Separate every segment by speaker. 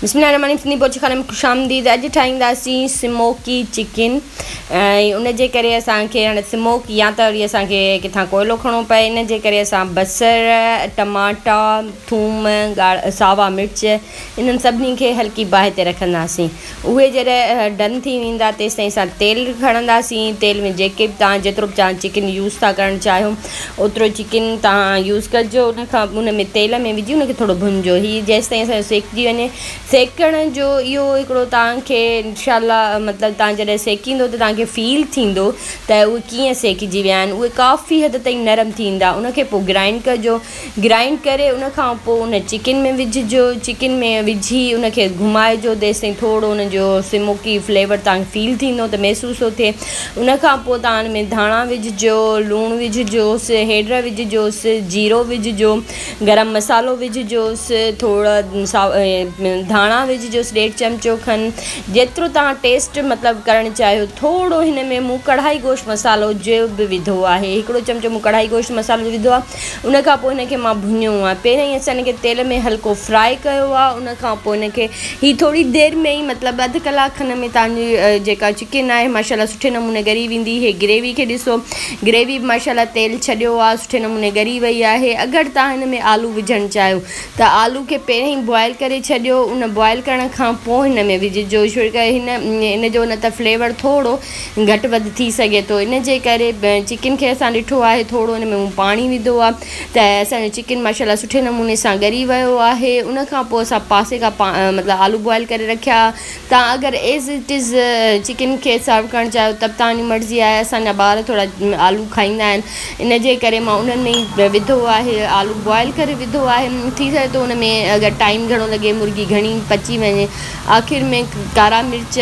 Speaker 1: بسم الله الرحمن الرحيم سنڌي بورچي خاني ۾ خوش آمديد اڄ ٺاهينداسين سموڪي چڪن ۽ ان جي ڪري اسان کي هاڻي سموڪ يا ته وري اسان کي ڪٿان ڪوئلو کڻڻو پئي ان جي ڪري اسان بصر ٽماٽا ٿوم ڳاڙها ساوا مرچ انهن سڀني کي هلڪي باهه تي رکنداسين اهي جڏهن ڊن ٿي ويندا تيستائين اسان تيل کڻنداسين تيل ۾ جيڪي به توهان جيترو به توهان چڪن يوز ٿا ڪرڻ چاهيو اوترو چڪن توهان يوز ڪجو ان کان ان ۾ تيل ۾ وجهي ان کي ٿورو ڀنجو هي جيستائين اسان جو سيڪجي وڃي سيڪڻ جو اهو هڪڙو توهان کي انشاء الله مطلب توهان جڏهن سيڪيندو ته توهان کي فيل ٿيندو ته اهي ڪيئن سيڪجي ويا آهن اهي ڪافي حد تائين نرم ٿيندا ان کي پوء گرائنڊ ڪجو گرائنڊ ڪري ان کان پوء ان چڪن ۾ وجهجو چڪن ۾ وجهي ان کي گهمائجو تيستائين ٿورو ان جو سموڪي فليور توهان کي فيل ٿيندو ته محسوس ٿو ٿئي ان کان پوء توهان ان ۾ ڌاڻا وجهجو لوڻ وجهجوس هيڊ وجهجوس جيرو وجهجو گرم مصالحو وجهجوس ٿورا ڌاڻا وجهجوس ڏيڍ چمچو کن جيترو توهان ٽيسٽ مطلب ڪرڻ چاهيو ٿورو هن ۾ مون ڪڙهائي گوشت مصالحو جو به وڌو آهي هڪڙو چمچو مون ڪڙهائي گوشت مصالحو جو وڌو آهي ان کان پوء هن کي مان ڀڃيو آهي پهريائين اسان هن کي تيل ۾ هلڪو فرائي ڪيو آهي ان کان پوء هن کي هي ٿوري دير ۾ ئي مطلب اڌ ڪلاڪ کن ۾ توهان جي جيڪا چڪن آهي ماشاء الله سٺي نموني ڳري ويندي هي گريوي کي ڏسو گريوي به ماشاء الله تيل ڇڏيو آهي سٺي نموني ڳري وئي آهي اگر توهان هن ۾ آلو وجهڻ چاهيو ته آلو کي پهريائين بوائل ڪري ڇڏيو ان بوائل ڪرڻ کان پوء هن ۾ وجهجو ڇو ڪري هن ان جو نه ته فليور ٿورو گهٽ وڌ ٿي سگهي ٿو ان جي ڪري چڪن کي اسان ڏٺو آهي ٿورو ان ۾ مون پاڻي وڌو آهي ته اسان جو چڪن ماشاء الله سٺي نموني سان ڳري ويو آهي ان کان پوء اسان پاسي کان مطلب آلو بوائل ڪري رکيا توهان اگر ايز it is chicken کي سرو ڪرڻ چاهيو ته به توهان جي مرضي آهي اسان جا ٻار ٿورا آلو کائيندا آهن ان جي ڪري مان انهن ۾ ئي وڌو آهي آلو بوائل ڪري وڌو آهي ٿي سگهي ٿو ان ۾ اگر ٽائيم گهڻو لڳي مرغي گهڻي پچي وڃي آخر ۾ ڪارا مرچ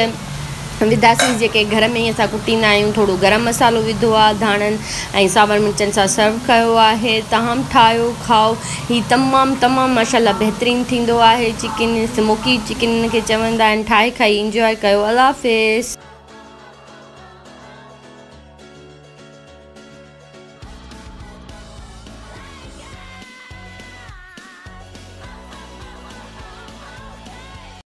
Speaker 1: وڌاسين جيڪي گهر ۾ ئي اسان ڪٽيندا آهيون ٿورو گرم مصالحو وڌو آهي ڌاڻن ۽ ساون مرچن سان سرو ڪيو آهي توهان به ٺاهيو کائو هي تمام تمام ماشاء الله بهترين ٿيندو آهي چڪن سموڪي چڪن ان کي چوندا آهن ٺاهي کائي انجواء ڪيو الله حافظ.